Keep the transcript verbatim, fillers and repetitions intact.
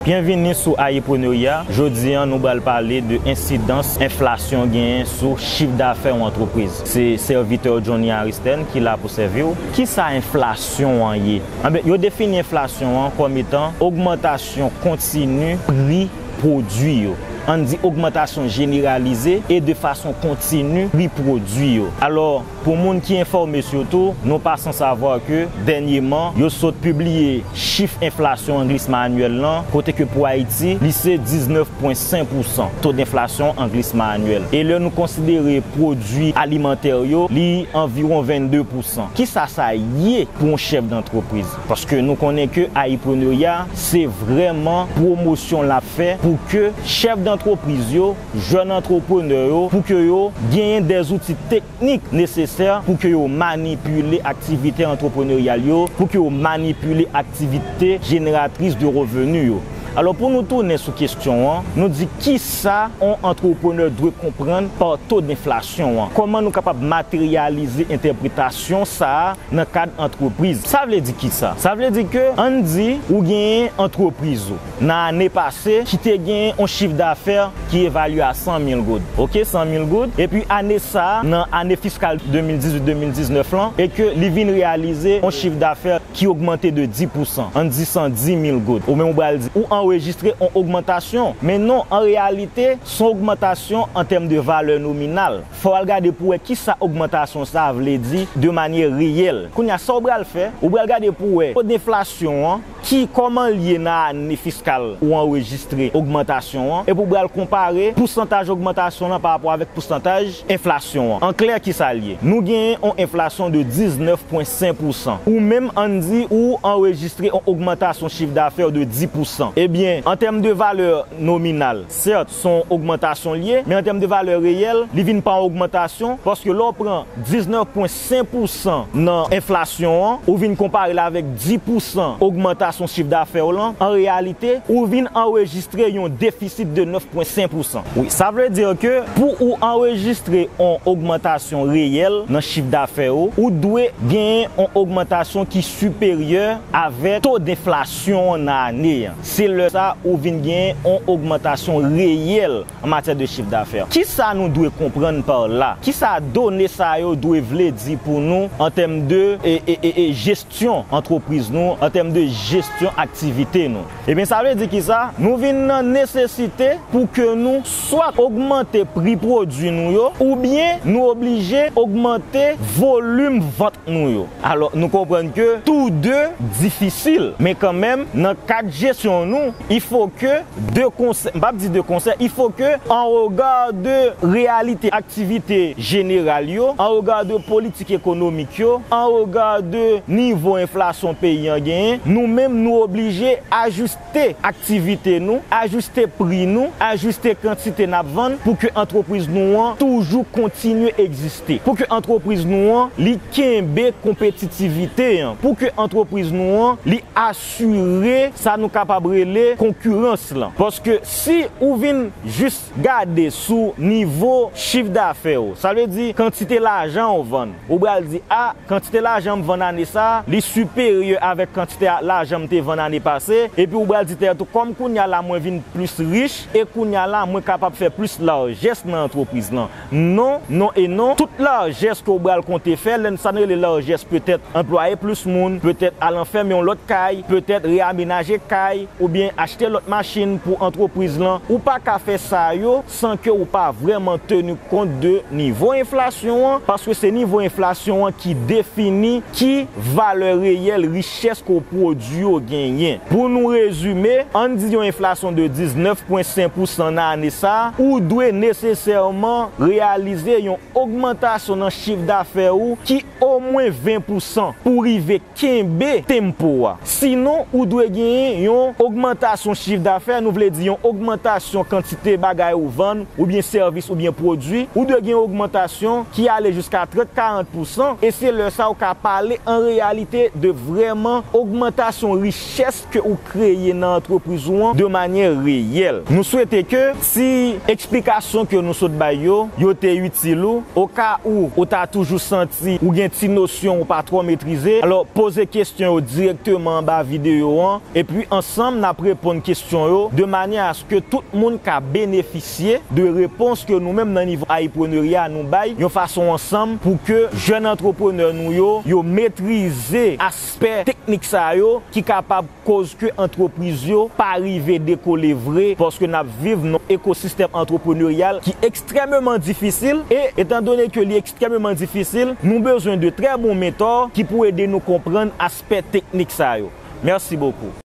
Byenvini sou Ayiprenerya. Jodi a, nou pral pale de ensidans enflasyon genyen sou chif dafè yon antrepriz. Se sèvitè w Johnny Aristène ki la pou sèvi w. Kisa enflasyon an ye? Anben, yo defini enflasyon an kòm etan ogmantasyon kontini pri pwodui yo. Ann di ogmantasyon jeneralize e de fason kontini pri pwodui yo. Alò, pou moun ki enfòme sitou, nou pa san savwa ke dènyeman, yo sot pibliye chif enflasyon an glisman anyèl lan, kote ke pou Ayiti, li se diznèf pwen senk pousan to denflasyon an glisman anyèl. E lè nou konsidere pwodui alimantè yo, li anviwon vennde pousan. Kisa sa ye pou yon chèf dantrepriz? Paske nou konnen ke Ayiprenerya, se vrèman pwomosyon l ap fè pou ke chèf dantrepriz yo, jèn antreprenè yo, pou ke yo genyen dè zouti teknik nesesè pou ke yo manipile aktivite antrepreneryal yo, pou ke yo manipile aktivite jeneratris de reveni yo. Alò, pou nou tounen sou kesyon an, nou di kisa yon antreprenè dwe konprann pa to denflasyon an? Kòman nou kapab materyalize entèpretasyon sa a nan kad antrepriz? Sa vle di kisa? Sa vle di ke, ann di, ou genyen antrepriz ou nan ane pase ki te genyen yon chif dafè ki evalye a san mil goud. Oke, san mil goud. Epi ane sa a, nan ane fiskal de mil dizuit de mil diznèf lan, e ke li vin reyalize yon chif dafè ki ogmante de dis pousan, ann di san dis mil goud. Ou menm ou pral di, ou anrejistre yon ogmantasyon. Men non, an reyalite, se yon ogmantasyon an tèm de valè nominal. Fò w al gade pou w wè kisa ogmantasyon sa a vle di de manyè reyèl. Kounye a, sa w pral fè, ou pral gade pou w wè to denflasyon an, ki kòman l ye nan ane fiskal ou anrejistre ogmantasyon an, epi w pral konpare pousantaj ogmantasyon lan pa rapò avèk pousantaj enflasyon an. An klè, kisa l ye? Nou genyen yon enflasyon de diznèf pwen senk pousan. Ou menm, ann di, ou anrejistre yon ogmantasyon chif dafè de dis pousan. Ebyen, an tèm de valè nominal, sèt, se yon ogmantasyon l ye, men an tèm de valè reyèl, li vin pa yon ogmantasyon, paske lè w pran diznèf pwen senk pousan nan enflasyon an, ou vin konpare l avèk dis pousan ogmantasyon chif dafè w lan, an reyalite, ou vin anrejistre yon defisit de nèf pwen senk pousan. Wi, sa vle di ke pou ou anrejistre yon ogmantasyon reyèl nan chif dafè w, ou dwe genyen yon ogmantasyon ki siperyè avèk to denflasyon an nan ane an. Se lè sa ou vin genyen yon ogmantasyon reyèl an matyè de chif dafè. Kisa nou dwe konprann pa la? Kisa done sa yo dwe vle di pou nou an tèm de, e, e, e, e, jesyon antrepriz nou, an tèm de jesyon aktivite nou? Ebyen, sa vle di kisa? Nou vin nan nesesite pou ke nou swa ogmante pri pwodui nou yo, oubyen nou oblije ogmante volim vant nou yo. Alò, nou konprann ke tou de difisil, men kanmenm, nan kad jesyon nou, il faut que de konsè, m p ap di de konsè, il faut que, en regard de réalité aktivite jeneral yo, en regard de politik ekonomik yo, en regard de nivo enflasyon peyi an genyen, nou menm nou oblije ajiste aktivite nou, ajiste pri nou, ajiste kantite n ap vann pou ke antrepriz nou an toujou kontinye egziste, pou ke antrepriz nou an li kenbe konpetitivite an, pou ke antrepriz nou an li asire sa nou kapab rele konkirans lan. Paske si ou vin jis gade sou nivo chif dafè w, sa vle di kantite lajan w vann, ou pral di, a, kantite lajan m vann ane sa a, li siperyè avèk kantite a, lajan m te vann ane pase, epi ou pral di tèt ou, kòm kounye a la mwen vin plis rich, e kounye a la mwen kapab fè plis lajès nan antrepriz lan. Non, non e non. Tout lajès ke w pral konte fè, lè n sa n rele lajès, petèt anplwaye plis moun, petèt al anfèmen yon lòt kay, petèt reyamenaje kay, oubyen achte lòt machin pou antrepriz lan, ou pa ka fè sa yo san ke ou pa vrèman teni kont de nivo enflasyon an, paske se nivo enflasyon an ki defini ki valè reyèl richès ke w pwodui yo genyen. Pou nou rezime, ann di yon enflasyon de diznèf pwen senk pousan nan ane sa a, ou dwe nesesèman reyalize yon ogmantasyon nan chif dafè ou ki omwen ven pousan pou rive kenbe tempo a. Sinon, ou dwe genyen yon ogmantasyon chif dafè, nou vle di yon ogmantasyon kantite bagay ou vann, oubyen sèvis, oubyen pwodui. Ou dwe gen yon ogmantasyon ki ale jiska trant, karant pousan, e se lè sa ou ka pale an reyalite de vrèman ogmantasyon richès ke ou kreye nan antrepriz ou an de manyè reyèl. Nou swete ke ti eksplikasyon ke nou sot bay yo, yo te itil ou. Oka ou, ou ta toujou santi ou gen ti nosyon ou pa twò metrize, alò poze kesyon yo dirèkteman anba videyo an, epi ansanm n ap reponn kesyon yo de manyè aske tout moun ka benefisye de repons ke nou menm nan nivo entrepreneurya nou bay yon fason ansanm pou ke jèn antreprenè nou yo, yo metrize aspè teknik sa yo ki kapab koz ke antrepriz yo pa rive dekole vre, paske n ap viv nan ekosistèm antrepreneryal ki ekstrèmeman difisil, e etan done ke li ekstrèmeman difisil, nou bezwen de trè bon mentò ki pou ede nou konprann aspè teknik sa yo. Mèsi bokou.